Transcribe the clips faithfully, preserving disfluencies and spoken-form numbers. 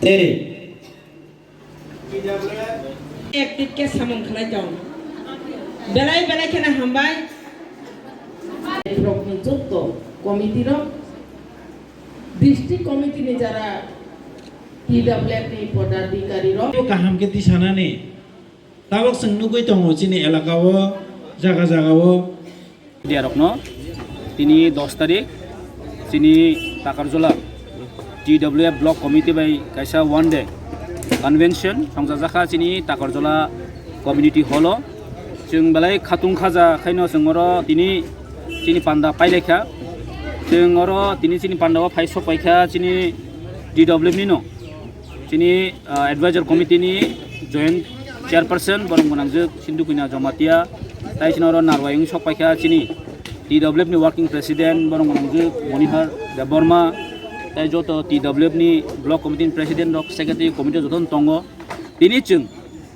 Tei active khe samung khlai tong. Belai belai kheno hambai. Rokni jotto committee rok, district committee ni jara T W F ni podadhikari rok. Kaham khe tisanani. Tabok chwng nugwi tongo chini elaka o, jaga jaga o. Media rokno tini dos tarik chini Takarjala T W F Block Committee bai kaisa one day convention songchajakha chini Takarjala Community Hall o. Chwng belai khatung khaja khaino chwng oro tini chini panda pailaikha. Chwng oro tini chini panda o phai sok paikha chini T W F ni no. Chini, ah, advisor committee ni joint chairperson borok gwnangjwk Sindhu Kanya Jamatia, tai chini oro narwai wng sok paikha chini T W F ni working president borok gwnangjwk Monihar Debbarma, tai joto T W F ni block committee ni president rok, secretary committee joto no tongo. Tini chwng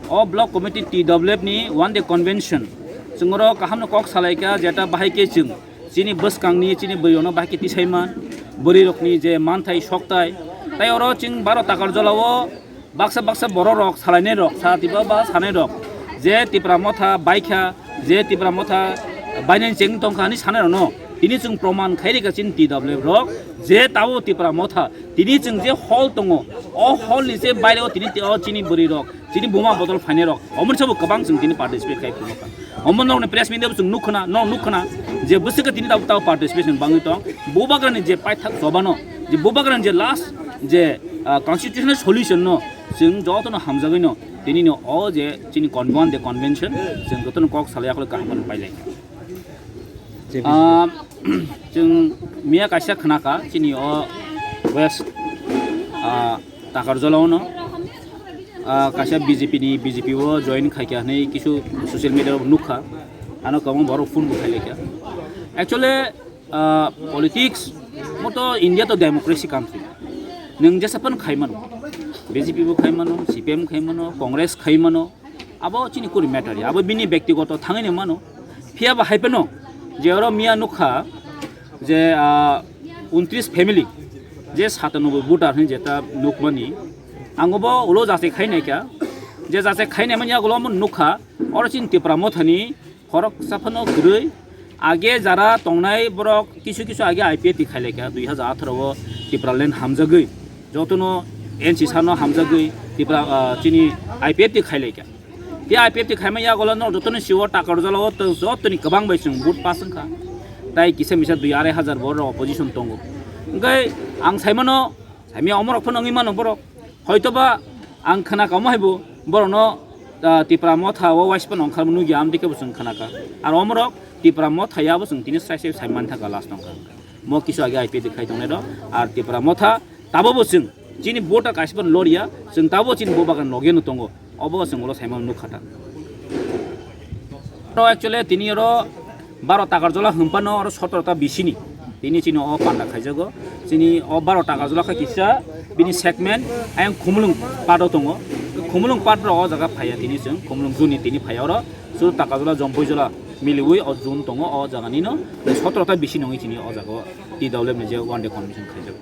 o block committee T W F ni one day convention chwng oro kaham no kok salaikha, jeta bahai khe chwng chini bwskangni chini bwrwi rokno bahai khe tisai man, bwrwi rokni je manthai soktai, tai oro chwng baro Takarjala o baksa baksa borok rok salainai rok, sa tiba ba sanai rok, je Tipra Motha baikha, je Tipra Motha bainani cheng tongkha hinwi sanai rokno tini chwng proman khai rikha chini T W F rok, je tabuk Tipra Motha tini chwng je hall tongo, o hall ni je baire o tini o chini bwrwi rok, chini buma bodol phainai rok, omo ni sabo kwbang chwng tini participate khai phunukha. Omo nokni press media bo chwng nukkhana, nok nukkhana je bwswk tini tabuk tabuk participation bangwi tong. Bubagrani je paithak chobano, je bubagrani je last je, ah, constitutional solution no chwng jotono hamjagwi no tini no o je chini convent de convention chwng jotono kok salai akholo kaham pailai. Ah, chwng miya kaisa khnakha chini o West, ah, Takarjala o no, ah, kaisa B J P ni, B J P o join khaikha hinwi kisu social media o nukha. Ano kwbangma borok phone bo khailaikha. Actually, ah, politics mo to India to democracy country. Nwng jesa phano khai mano. B J P bo khai mano, C P M khai mano, Congress khai mano. Abo chini kuri matter ya. Abo bini bektigoto thangwi ni mano. Phiya ba hai phano je oro miya nukha je, ah, untris family je satanoboi voter hinwi jeta nukmani. Ang bo ulo jachai khai naikha. Je jachai khai naimani yagulo omo nukha. Oro chini Tipra Mothani khoroksa phano kwrwi. Age jara tongnai borok kisu kisu age I P F T khailaikha dui hajar atharo o Tipraland hamjagwi. Jotono N C sano hamjagwi Tipra, ah, chini I P F T khailaikha. Tei I P F T khaima yagulo no jotono siwo Takarjala o to jotoni kwbang bai chwng vote pass wngkha. Tai kisa misa dui arai hajar borok opposition tongo. Hwnkhe ang saimano, saimya omorok phano wngwi mano borok. Hoitoba ang khna kamo haibo borokno, ah, Tipra Motha o waispa nongkharma nugya amtwi khe bo chwng khnakha. Aro omorok Tipra Motha ya bo chwng tini sai sai saiman thangkha last nongkha. Mo kisu age I P F T khai tongnai rok. Ar Tipra Motha tabo bo chwng chini voter kaisa phano loriya, chwng tabo chini bo bagan logeno tongo. Obo chwng ulo saimano nukha ta. Oro actually tini oro baro Takarjala hwnphano oro sotoro ta bisini tini chini o panda khaijago. Chini o baro Takarjala khe kisa bini segment ayang Khumulwng part o tongo. Khumulwng part rok o jaga phaiya tini chwng Khumulwng juni tini phaiya oro. Suru Takarjala Jompuijala miliwi o jun tongo o jaga nino. Sotoro ta bisi nongwi chini o jaga o T W F ni je one day convention khaijago.